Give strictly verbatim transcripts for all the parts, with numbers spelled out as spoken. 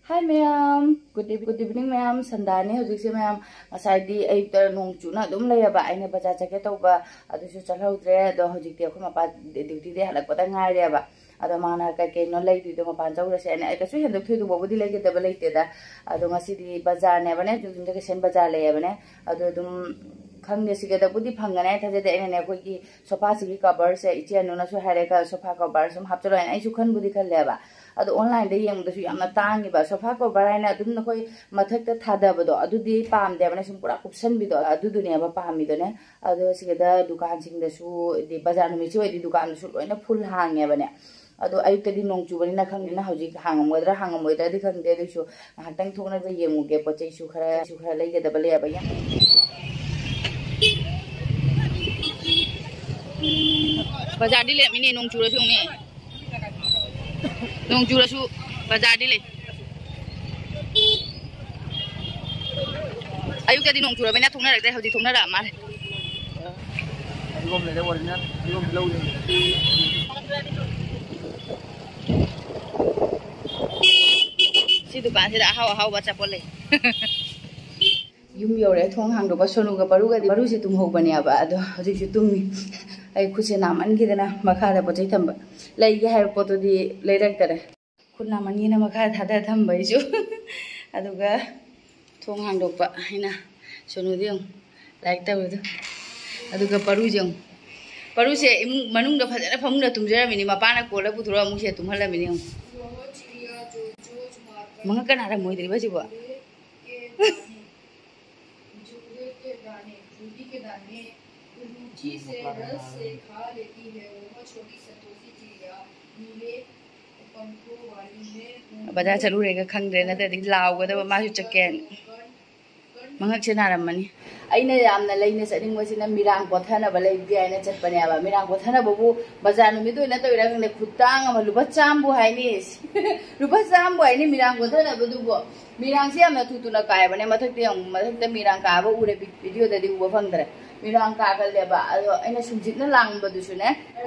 Hi ꯃꯌꯥꯝ, good eve- good evening ꯃꯌꯥꯝ꯫ ꯁꯟꯗꯥꯅꯦ ꯍꯧꯖꯤꯛꯁꯦ ꯃꯌꯥꯝ꯫ ꯉꯁꯥꯏꯗꯤ ꯑꯌꯨꯛꯇ ꯅꯣꯡ ꯆꯨꯅ ꯑꯗꯨꯝ ꯂꯩꯔꯕ, ꯑꯩꯅ ꯕꯖꯥꯔ ꯆꯠꯀꯦ ꯇꯧꯕ, ꯑꯗꯨꯁꯨ ꯆꯠꯍꯧꯗ꯭ꯔꯦ꯫ ꯑꯗꯣ ꯍꯧꯖꯤꯛꯇꯤ ꯑꯩꯈꯣꯏ ꯃꯄꯥ duty ꯗꯒꯤ ꯍꯜꯂꯛꯄꯗ ꯉꯥꯏꯔꯦꯕ꯫ ꯑꯗꯣ ꯃꯥꯅ ꯀꯩ ꯀꯩꯅꯣ ꯂꯩꯗꯣꯏꯗꯣ ꯃꯄꯥꯟ ꯆꯧꯔꯁꯦ ꯍꯥꯏꯅ꯫ ꯑꯩ ꯀꯩꯁꯨ ꯍꯦꯟꯗꯣꯛ ꯊꯣꯏꯗꯣꯛꯄꯕꯨꯗꯤ ꯂꯩꯒꯗꯕ ꯂꯩꯇꯦꯗ꯫ ꯑꯗꯣ ꯉꯁꯤꯗꯤ ꯕꯖꯥꯔꯅꯦꯕꯅꯦ, ꯖꯨꯕꯤꯟ ꯖꯪꯁꯟ ꯕꯖꯥꯔ ꯂꯩꯌꯦꯕꯅꯦ꯫ ꯑꯗꯣ ꯑꯗꯨꯝ ꯈꯪꯗꯦ, ꯁꯤꯒꯗꯕꯨꯗꯤ ꯐꯪꯒꯅꯤ ꯍꯥꯏꯅ ꯊꯥꯖꯗꯦ꯫ ꯑꯩꯅꯅꯦ ꯑꯩꯈꯣꯏꯒꯤ sofa ꯁꯤꯒꯤ cover ꯁꯦ, ꯏꯆꯦ ꯑꯅꯨꯅꯁꯨ ꯍꯥꯏꯔꯦ, sofa cover ꯁꯨꯝ ꯍꯥꯞꯆꯤꯜꯂꯣ ꯍꯥꯏꯅ ꯑꯩꯁꯨ ꯈꯟꯕꯨꯗꯤ ꯈꯜꯂꯦꯕ꯫ ꯑꯗꯣ online ꯗ ꯌꯦꯡꯕꯗꯁꯨ ꯌꯥꯝꯅ ꯇꯥꯡꯉꯤꯕ꯫ Sofa cover ꯍꯥꯏꯅ ꯑꯗꯨꯝ ꯑꯩꯈꯣꯏ ꯃꯊꯛꯇ ꯊꯥꯗꯕꯗꯣ, ꯑꯗꯨꯗꯤ ꯄꯥꯝꯗꯦꯕꯅꯦ, ꯁꯨꯝ ꯄꯨꯔꯥ ꯀꯨꯞꯁꯟꯕꯤꯗꯣ ꯑꯗꯨꯗꯨꯅꯦꯕ ꯄꯥꯝꯃꯤꯗꯣꯅꯦ꯫ ꯑꯗꯣ ꯁꯤꯒꯗ ꯗꯨꯀꯥꯟꯁꯤꯡꯗꯁꯨ, ꯍꯥꯏꯗꯤ ꯕꯖꯥꯔ ꯅꯨꯃꯤꯠꯁꯤ ꯑꯣꯏꯗꯤ ꯗꯨꯀꯥꯟꯗꯨꯁꯨ ꯂꯣꯏꯅ full ꯍꯥꯡꯉꯦꯕꯅꯦ꯫ ꯑꯗꯣ ꯑꯌꯨꯛꯇꯗꯤ ꯅꯣꯡ ꯆꯨꯕꯅꯤꯅ ꯈꯪꯗꯦꯅ, ꯍꯧꯖꯤꯛ ꯍꯥꯡꯉꯝꯒꯗ꯭ꯔꯥ ꯍꯥꯡꯉꯝꯃꯣꯏꯗ꯭ꯔꯥꯗꯤ ꯈꯪꯗꯦ꯫ ꯑꯗꯨꯏꯁꯨ ꯉꯥꯏꯍꯥꯛꯇꯪ ꯊꯣꯛꯅꯕ ꯌꯦꯡꯉꯨꯒꯦ, ꯄꯣꯠ ꯆꯩꯁꯨ ꯈꯔ, ꯁꯨ ꯈꯔ ꯂꯩꯒꯗꯕ ꯂꯩꯌꯦꯕ꯫ ꯌꯥꯝ ꯕꯖꯥꯔꯗꯤ ꯂꯩꯔꯝꯃꯤꯅꯦ, ꯅꯣꯡ ꯆꯨꯔꯁꯨ ꯌꯦꯡꯉꯨꯅꯦ꯫ ꯅꯣꯡ ꯆꯨꯔꯁꯨ ꯕꯖꯥꯔꯗꯤ ꯂꯩ꯫ ꯑꯌꯨꯛꯇꯗꯤ ꯅꯣꯡ ꯆꯨꯔꯕꯅꯤꯅ ꯊꯣꯛꯅꯔꯛꯇ꯭ꯔꯦ, ꯍꯧꯖꯤꯛ ꯊꯣꯛꯅꯔꯛꯑ ꯃꯥꯜꯂꯦ꯫ ꯁꯤ ꯗꯨꯀꯥꯟꯁꯤꯗ ꯑꯍꯥꯎ ꯑꯍꯥꯎꯕ ꯑꯆꯥꯄꯣꯠ ꯂꯩ꯫ ꯌꯨꯝ ꯌꯧꯔꯦ, ꯊꯣꯡ ꯍꯥꯡꯗꯣꯛꯄ꯫ ꯁꯣꯅꯨꯒ ꯄꯔꯨꯒꯗꯤ, ꯄꯔꯨꯁꯦ ꯇꯨꯝꯍꯧꯕꯅꯦꯕ, ꯑꯗꯣ ꯍꯧꯖꯤꯛꯁꯨ ꯇꯨꯝꯃꯤ꯫ ꯑꯩ ꯈꯨꯠꯁꯦ ꯅꯥꯃꯟꯈꯤꯗꯅ ꯃꯈꯥꯗ ꯄꯣꯠ ꯆꯩ ꯊꯝꯕ, ꯂꯩꯒꯦ ꯍꯥꯏꯕ ꯄꯣꯠꯇꯨꯗꯤ ꯂꯩꯔꯛꯇꯔꯦ꯫ ꯈꯨꯠ ꯅꯥꯃꯟꯒꯤꯅ ꯃꯈꯥꯗ ꯊꯥꯗ ꯊꯝꯕ ꯑꯩꯁꯨ꯫ ꯑꯗꯨꯒ ꯊꯣꯡ ꯍꯥꯡꯗꯣꯛꯄ ꯑꯩꯅ꯫ ꯁꯣꯅꯨꯗꯤ ꯌꯦꯡꯉꯨ, ꯂꯥꯏꯔꯤꯛ ꯇꯧꯔꯤꯗꯣ꯫ ꯑꯗꯨꯒ ꯄꯔꯨꯁꯦ ꯌꯦꯡꯉꯨ, ꯄꯔꯨꯁꯦ ꯏꯃꯨꯡ ꯃꯅꯨꯡꯗ ꯐꯖꯅ ꯐꯃꯨꯡꯗ ꯇꯨꯝꯖꯔꯝꯃꯤꯅꯤ, ꯃꯄꯥꯅ ꯀꯣꯜꯂ ꯄꯨꯊꯣꯔꯛꯑ ꯑꯃꯨꯛ ꯁꯤꯗ ꯇꯨꯝꯍꯜꯂꯝꯃꯤꯅꯤ ꯌꯦꯡꯉꯨ꯫ ꯃꯉꯛꯀ ꯅꯥꯔꯝꯃꯣꯏꯗ꯭ꯔꯤꯕ ꯁꯤꯕꯣ? जूड़े के दाने, जूड़े के दाने, रूबी के दाने, रुचि से रस से खा लेती है वह छोटी संतोषी चिड़िया, नीले पंखों वाली। मैं ꯕꯖꯥꯔ ꯆꯠꯂꯨꯔꯦꯒ ꯈꯪꯗ꯭ꯔꯦ, ꯅꯠꯇ꯭ꯔꯗꯤ ꯂꯥꯎꯒꯗꯕ, ꯃꯥꯁꯨ ꯆꯠꯀꯦ ꯍꯥꯏꯅ꯫ ꯃꯉꯛꯁꯦ ꯅꯥꯔꯝꯃꯅꯤ꯫ ꯑꯩꯅ ꯌꯥꯝꯅ ꯂꯩꯅ ꯆꯠꯅꯤꯡꯕꯁꯤꯅ ꯃꯤꯔꯥꯡ ꯀꯣꯊꯅꯕ ꯂꯩꯒꯦ ꯍꯥꯏꯅ ꯆꯠꯄꯅꯦꯕ꯫ ꯃꯤꯔꯥꯡ ꯀꯣꯊꯅꯕꯕꯨ ꯕꯖꯥꯔ ꯅꯨꯃꯤꯠ ꯑꯣꯏꯅ ꯇꯧꯔꯤꯔꯥ ꯈꯪꯗꯦ, ꯈꯨꯇꯥꯡ ꯑꯃ, ꯂꯨꯄꯥ ꯆꯥꯝꯕꯨ ꯍꯥꯏꯅꯤ꯫ ꯂꯨꯄꯥ ꯆꯥꯝꯕꯨ ꯍꯥꯏꯅꯤ ꯃꯤꯔꯥꯡ ꯀꯣꯊꯅꯕꯗꯨꯕꯨ꯫ ꯃꯤꯔꯥꯡꯁꯦ ꯌꯥꯝꯅ ꯊꯨ ꯊꯨꯅ ꯀꯥꯏꯕꯅꯦ꯫ ꯃꯊꯛꯇ ꯌꯦꯡꯉꯨ, ꯃꯊꯛꯇ ꯃꯤꯔꯥꯡ ꯀꯥꯕ ꯎꯔꯦ, ꯚꯤ-, ꯚꯤꯗꯤꯑꯣꯗꯗꯤ ꯎꯕ ꯐꯪꯗ꯭ꯔꯦ꯫ ꯃꯤꯔꯥꯡ ꯀꯥꯒꯜꯂꯦꯕ꯫ ꯑꯗꯣ ꯑꯩꯅ ꯁꯨꯝꯖꯤꯠꯅ ꯂꯥꯡꯕꯗꯨꯁꯨꯅꯦ,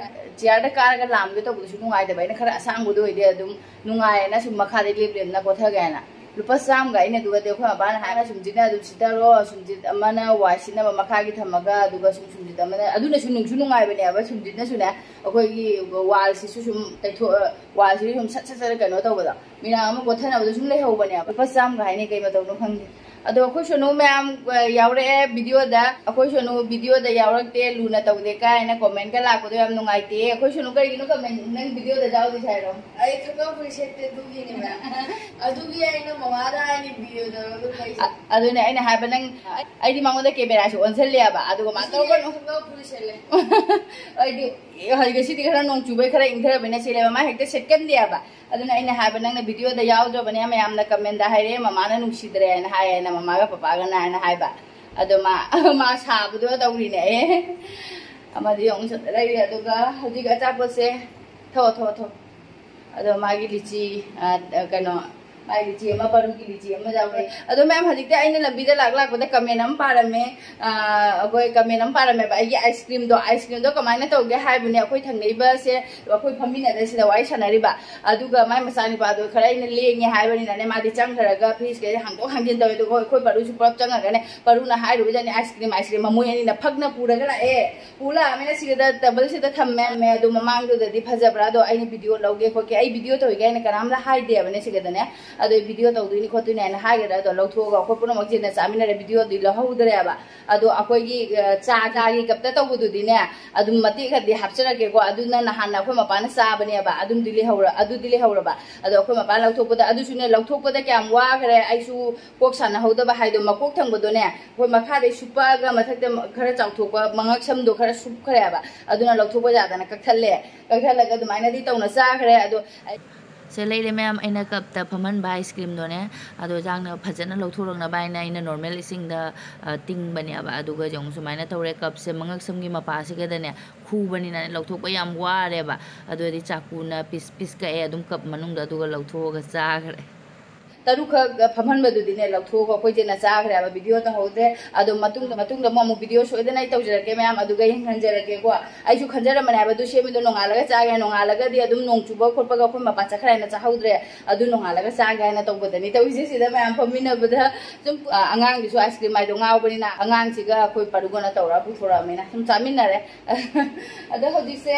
ꯆꯤꯌꯔꯗ ꯀꯥꯔꯒ ꯂꯥꯡꯒꯦ ꯇꯧꯕꯗꯨꯁꯨ ꯅꯨꯡꯉꯥꯏꯇꯕ꯫ ꯑꯩꯅ ꯈꯔ ꯑꯁꯥꯡꯕꯗꯣ ꯑꯣꯏꯗꯤ ꯑꯗꯨꯝ ꯅꯨꯡꯉꯥꯏꯌꯦꯅ ꯁꯨꯝ ꯃꯈꯥꯗ ꯂꯦꯞ ꯂꯦꯞꯅ ꯀꯣꯊꯒꯦ ꯍꯥꯏꯅ꯫ ꯂꯨꯄꯥ ꯆꯥꯝꯃꯒ ꯑꯩꯅ ꯑꯗꯨꯒꯗꯤ ꯑꯩꯈꯣꯏ ꯃꯄꯥꯅ ꯍꯥꯏꯅ ꯁꯨꯝꯖꯤꯠꯅ ꯑꯗꯨꯝ ꯁꯤꯠꯇꯔꯣ, ꯁꯨꯝꯖꯤꯠ ꯑꯃꯅ ꯋꯥꯏ ꯁꯤꯠꯅꯕ ꯃꯈꯥꯒꯤ ꯊꯝꯃꯒ, ꯑꯗꯨꯒ ꯁꯨꯝ ꯁꯨꯝꯖꯤꯠ ꯑꯃꯅ, ꯑꯗꯨꯅꯁꯨ ꯅꯨꯡꯁꯨ ꯅꯨꯡꯉꯥꯏꯕꯅꯦꯕ꯫ ꯁꯨꯝꯖꯤꯠꯅꯁꯨꯅꯦ ꯑꯩꯈꯣꯏꯒꯤ ꯋꯥꯜꯁꯤꯁꯨ ꯁꯨꯝ ꯇꯩꯊꯣꯛ, ꯋꯥꯜꯁꯤꯁꯨ ꯁꯨꯝ ꯁꯠ ꯁꯠ ꯁꯠ ꯀꯩꯅꯣ ꯇꯧꯕꯗꯣ꯫ ꯃꯤꯔꯥꯡ ꯑꯃ ꯀꯣꯊꯅꯕꯗꯣ ꯁꯨꯝ ꯂꯩꯍꯧꯕꯅꯦꯕ꯫ ꯂꯨꯄꯥ ꯆꯥꯝꯃꯒ ꯍꯥꯏꯅꯤ, ꯀꯩ ꯃꯇꯧꯅꯣ ꯈꯪꯗꯦ꯫ ꯑꯗꯣ ꯑꯩꯈꯣꯏ ꯁꯣꯅꯨ ꯃꯌꯥꯝ, ꯑ, ꯌꯥꯎꯔꯛꯑꯦ ꯚꯤꯗꯤꯑꯣꯗ꯫ ꯑꯩꯈꯣꯏ ꯁꯣꯅꯨ ꯚꯤꯗꯤꯑꯣꯗ ꯌꯥꯎꯔꯛꯇꯦ, ꯂꯨꯅ ꯇꯧꯗꯦ ꯀꯥꯏꯅ ꯀꯣꯃꯦꯟꯒ ꯂꯥꯛꯄꯗꯣ ꯌꯥꯝ ꯅꯨꯡꯉꯥꯏꯇꯦ꯫ ꯑꯩꯈꯣꯏ ꯁꯣꯅꯨ ꯀꯔꯤꯒꯤꯅꯣ ꯀꯃꯦꯟ, ꯅꯪ ꯚꯤꯗꯤꯑꯣꯗ ꯌꯥꯎꯗꯦ ꯍꯥꯏꯔꯣ? ꯑꯩ ꯈꯪꯒꯥꯎ ꯐꯨꯔꯤꯠ ꯁꯦꯠꯇꯦ, ꯑꯗꯨꯒꯤꯅꯦꯕ꯫ ꯑꯗꯨꯒꯤ ꯑꯩꯅ ꯃꯃꯥꯗ ꯍꯥꯏꯅꯤ ꯚꯤꯗꯤꯑꯣ ꯇꯧꯔꯒ ꯀꯩ ꯑ-, ꯑꯗꯨꯅꯦ ꯑꯩꯅ ꯍꯥꯏꯕ, ꯅꯪ, ꯑꯩꯗꯤ ꯃꯉꯣꯟꯗ ꯀꯦꯃꯦꯔꯥꯁꯦ ꯑꯣꯟꯁꯤꯜꯂꯦꯕ, ꯑꯗꯨꯒ ꯃꯥ ꯉꯁꯤꯗꯤ ꯇꯧꯔꯛꯀꯅꯨ꯫ ꯑꯩ ꯈꯪꯒꯥꯎ ꯐꯨꯔꯤꯠ ꯁꯦꯠꯂꯦ꯫ ꯑꯩꯗꯤ ꯍꯧꯖꯤꯛ ꯉꯁꯤꯗꯤ ꯈꯔ ꯅꯣꯡ ꯆꯨꯕꯩ ꯈꯔ ꯏꯪꯊꯔꯕꯅꯤꯅ ꯁꯦꯠꯂꯦꯕ, ꯃꯥ ꯍꯦꯛꯇ ꯁꯦꯠꯀꯟꯗꯦꯕ꯫ ꯑꯗꯨꯅ ꯑꯩꯅ ꯍꯥꯏꯕ, ꯅꯪꯅ ꯚꯤꯗꯤꯑꯣꯗ ꯌꯥꯎꯗ꯭ꯔꯕꯅꯦ, ꯃꯌꯥꯝꯅ ꯀꯃꯦꯟꯗ ꯍꯥꯏꯔꯦ, ꯃꯃꯥꯅ ꯅꯨꯡꯁꯤꯗ꯭ꯔꯦꯅ ꯍꯥꯏꯌꯦꯅ, ꯃꯃꯥꯒ ꯄꯄꯥꯒꯅ ꯍꯥꯏꯅ ꯍꯥꯏꯕ꯫ ꯑꯗꯣ ꯃꯥ, ꯃꯥ ꯁꯥꯕꯗꯣ ꯇꯧꯔꯤꯅꯦ꯫ ꯑꯦ, ꯑꯃꯗꯤ ꯑꯃꯨꯛ ꯆꯠꯇ ꯂꯩꯔꯦ꯫ ꯑꯗꯨꯒ ꯍꯧꯖꯤꯛ ꯑꯆꯥꯄꯣꯠꯁꯦ, ꯊꯣ, ꯊꯣ, ꯊꯣ꯫ ꯑꯗꯣ ꯃꯥꯒꯤ ꯂꯤꯆꯤ, ꯑ, ꯀꯩꯅꯣ, ꯃꯥꯒꯤ ꯂꯤꯆꯤ ꯑꯃ, ꯄꯔꯨꯒꯤ ꯂꯤꯆꯤ ꯑꯃ ꯌꯥꯎꯔꯦ꯫ ꯑꯗꯣ ꯃꯌꯥꯝ, ꯍꯧꯖꯤꯛꯇꯤ ꯑꯩꯅ ꯂꯝꯕꯤꯗ ꯂꯥꯛ ꯂꯥꯛꯄꯗ ꯀꯃꯦꯟ ꯑꯃ ꯄꯥꯔꯝꯃꯦ꯫ ꯑ, ꯑꯩꯈꯣꯏ ꯀꯃꯦꯟ ꯑꯃ ꯄꯥꯔꯝꯃꯦꯕ, ꯑꯩꯒꯤ ꯑꯥꯏꯁ ꯀ꯭ꯔꯤꯝꯗꯣ, ꯑꯥꯏꯁ ꯀ꯭ꯔꯤꯝꯗꯣ ꯀꯃꯥꯏꯅ ꯇꯧꯒꯦ ꯍꯥꯏꯕꯅꯦ, ꯑꯩꯈꯣꯏ ꯊꯪꯅꯩꯕꯁꯦ, ꯑꯩꯈꯣꯏ ꯐꯝꯃꯤꯟꯅꯗ ꯁꯤꯗ ꯋꯥꯔꯤ ꯁꯥꯟꯅꯔꯤꯕ, ꯑꯗꯨꯒ ꯃꯥꯏ ꯃꯆꯥꯅꯨꯄꯥꯗꯣ ꯈꯔ ꯑꯩꯅ ꯂꯦꯡꯉꯦ ꯍꯥꯏꯕꯅꯤꯅꯅꯦ, ꯃꯥꯗꯤ ꯆꯪꯈ꯭ꯔꯒ ꯐ꯭ꯔꯤꯖꯀꯁꯦ ꯍꯥꯡꯗꯣꯛ ꯍꯥꯡꯖꯤꯟ ꯇꯧꯋꯦ꯫ ꯑꯗꯨꯒ ꯑꯩꯈꯣꯏ ꯄꯔꯨꯁꯨ ꯄꯨꯂꯞ ꯆꯪꯉꯒꯅꯦ, ꯄꯔꯨꯅ ꯍꯥꯏꯔꯨꯕꯗꯅꯦ, ꯑꯥꯏꯁ ꯀ꯭ꯔꯤꯝ, ꯑꯥꯏꯁ ꯀ꯭ꯔꯤꯝ ꯃꯃꯣꯏ ꯑꯅꯤꯅ ꯐꯛꯅ ꯄꯨꯔꯒ ꯂꯥꯛꯑꯦ꯫ ꯄꯨ ꯂꯥꯛꯑꯃꯤꯅ ꯁꯤꯗ ꯇꯦꯕꯜꯁꯤꯗ ꯊꯝꯃꯦ꯫ ꯑꯗꯨ ꯃꯃꯥꯡꯗꯨꯗꯗꯤ ꯐꯖꯕ꯭ꯔꯥ, ꯑꯗꯣ ꯑꯩꯅ ꯚꯤꯗꯤꯑꯣ ꯂꯧꯒꯦ ꯈꯣꯠꯀꯦ, ꯑꯩ ꯚꯤꯗꯤꯑꯣ ꯇꯧꯔꯤꯒꯦ ꯍꯥꯏꯅ ꯀꯅꯥꯝꯇ ꯍꯥꯏꯗꯦꯕꯅꯦ ꯁꯤꯗꯅꯦ꯫ ꯑꯗꯣ ꯚꯤꯗꯤꯑꯣ ꯇꯧꯗꯣꯏꯅꯤ ꯈꯣꯠꯇꯣꯏꯅꯤ ꯍꯥꯏꯅ ꯍꯥꯏꯒꯗ꯭ꯔꯥ, ꯑꯗꯣ ꯂꯧꯊꯣꯛꯑꯒ ꯑꯩꯈꯣꯏ ꯄꯨꯝꯅꯃꯛ ꯆꯦꯟꯅ ꯆꯥꯃꯤꯟꯅꯔꯦ꯫ ꯚꯤꯗꯤꯑꯣꯗꯤ ꯂꯧꯍꯧꯗ꯭ꯔꯦꯕ꯫ ꯑꯗꯣ ꯑꯩꯈꯣꯏꯒꯤ, ꯑ, ꯆꯥ, ꯆꯥꯒꯤ ꯀꯞꯇ ꯇꯧꯕꯗꯨꯗꯤꯅꯦ, ꯑꯗꯨꯝ ꯃꯇꯦꯛ ꯈꯔꯗꯤ ꯍꯥꯞꯆꯔꯛꯀꯦꯀꯣ꯫ ꯑꯗꯨꯅ ꯅꯍꯥꯟꯅ ꯑꯩꯈꯣꯏ ꯃꯄꯥꯅ ꯆꯥꯕꯅꯦꯕ, ꯑꯗꯨꯝꯗꯤ ꯂꯩꯍꯧꯔ-, ꯑꯗꯨꯗꯤ ꯂꯩꯍꯧꯔꯕ꯫ ꯑꯗꯣ ꯑꯩꯈꯣꯏ ꯃꯄꯥꯅ ꯂꯧꯊꯣꯛꯄꯗ, ꯑꯗꯨꯁꯨꯅꯦ, ꯂꯧꯊꯣꯛꯄꯗ ꯀꯌꯥꯝ ꯋꯥꯈ꯭ꯔꯦ꯫ ꯑꯩꯁꯨ ꯀꯣꯛ ꯁꯥꯟꯅꯍꯧꯗꯕ ꯍꯥꯏꯗꯣ, ꯃꯀꯣꯛ ꯊꯪꯕꯗꯣꯅꯦ, ꯑꯩꯈꯣꯏ ꯃꯈꯥꯗꯩ ꯁꯨꯞꯄꯛꯑꯒ ꯃꯊꯛꯇ ꯈꯔ ꯆꯥꯎꯊꯣꯛꯄ ꯃꯉꯛ ꯁꯝꯗꯣ ꯈꯔ ꯁꯨꯞꯈ꯭ꯔꯦꯕ꯫ ꯑꯗꯨꯅ ꯂꯧꯊꯣꯛꯄ ꯌꯥꯗꯅ ꯀꯛꯊꯠꯂꯦ꯫ ꯀꯛꯊꯠꯂꯒ ꯑꯗꯨꯃꯥꯏꯅꯗꯤ ꯇꯧꯅ ꯆꯥꯈ꯭ꯔꯦ꯫ ꯑꯗꯣ ꯑꯩ ꯁꯦ ꯂꯩꯔꯦ ꯃꯌꯥꯝ, ꯑꯩꯅ ꯀꯞꯇ ꯐꯝꯍꯟꯕ ꯑꯥꯏꯁ ꯀ꯭ꯔꯤꯝꯗꯣꯅꯦ꯫ ꯑꯗꯣ ꯆꯥꯛꯅ ꯐꯖꯅ ꯂꯧꯊꯣꯔꯛꯅꯕ ꯍꯥꯏꯅ ꯑꯩꯅ ꯅꯣꯔꯃꯦꯜ ꯏꯁꯤꯡꯗ, ꯑ, ꯇꯤꯡꯕꯅꯦꯕ꯫ ꯑꯗꯨꯒ ꯌꯦꯡꯉꯨ, ꯁꯨꯃꯥꯏꯅ ꯇꯧꯔꯦ꯫ ꯀꯞꯁꯦ ꯃꯉꯛꯁꯝꯒꯤ ꯃꯄꯥꯁꯤꯒꯗꯅꯦ ꯈꯨꯕꯅꯤꯅꯅꯦ ꯂꯧꯊꯣꯛꯄ ꯌꯥꯝ ꯋꯥꯔꯦꯕ꯫ ꯑꯗꯨꯗꯤ ꯆꯥꯀꯨꯅ ꯄꯤꯁ ꯄꯤꯁ ꯀꯛꯑꯦ ꯑꯗꯨꯝ ꯀꯞ ꯃꯅꯨꯡꯗ, ꯑꯗꯨꯒ ꯂꯧꯊꯣꯛꯑꯒ ꯆꯥꯈ꯭ꯔꯦ꯫ ꯇꯔꯨꯛꯈꯛ ꯐꯝꯍꯟꯕꯗꯨꯗꯤꯅꯦ ꯂꯧꯊꯣꯛꯑꯒ ꯑꯩꯈꯣꯏ ꯆꯦꯅ ꯆꯥꯈ꯭ꯔꯦꯕ, ꯚꯤꯗꯤꯑꯣ ꯇꯧꯍꯧꯗ꯭ꯔꯦ꯫ ꯑꯗꯣ ꯃꯇꯨꯡꯗ, ꯃꯇꯨꯡꯗ ꯑꯃꯨꯛ, ꯑꯃꯨꯛ ꯚꯤꯗꯤꯑꯣ ꯁꯣꯏꯗꯅ ꯑꯩ ꯇꯧꯖꯔꯛꯀꯦ ꯃꯌꯥꯝ, ꯑꯗꯨꯒ ꯌꯦꯡꯍꯟꯖꯔꯛꯀꯦꯀꯣ꯫ ꯑꯩꯁꯨ ꯈꯟꯖꯔꯝꯕꯅꯦ ꯍꯥꯏꯕ, ꯑꯗꯨ ꯁꯦꯝꯕꯗꯣ ꯅꯣꯡꯉꯥꯜꯂꯒ ꯆꯥꯒꯦ, ꯅꯣꯡꯉꯥꯜꯂꯒꯗꯤ ꯑꯗꯨꯝ ꯅꯣꯡ ꯆꯨꯕ ꯈꯣꯠꯄꯒ ꯑꯩꯈꯣꯏ ꯃꯄꯥꯟ ꯆꯠꯈ꯭ꯔꯦ ꯍꯥꯏꯅ ꯆꯥꯍꯧꯗ꯭ꯔꯦ꯫ ꯑꯗꯨ ꯅꯣꯡꯉꯥꯜꯂꯒ ꯆꯥꯒꯦ ꯍꯥꯏꯅ ꯇꯧꯕꯗꯅꯤ ꯇꯧꯔꯤꯁꯦ꯫ ꯁꯤꯗ ꯃꯌꯥꯝ ꯐꯝꯃꯤꯟꯅꯕꯗ ꯁꯨꯝ, ꯑ, ꯑꯉꯥꯡꯒꯤꯁꯨ ꯑꯥꯏꯁ ꯀ꯭ꯔꯤꯝ ꯍꯥꯏꯗꯣ ꯉꯥꯎꯕꯅꯤꯅ, ꯑꯉꯥꯡꯁꯤꯒ ꯑꯩꯈꯣꯏ ꯄꯥꯔꯨꯒꯅ ꯇꯧꯔꯒ ꯄꯨꯊꯣꯔꯛꯑꯕꯅꯤꯅ ꯁꯨꯝ ꯆꯥꯃꯤꯟꯅꯔꯦ꯫ ꯑꯗꯣ ꯍꯧꯖꯤꯛꯁꯦ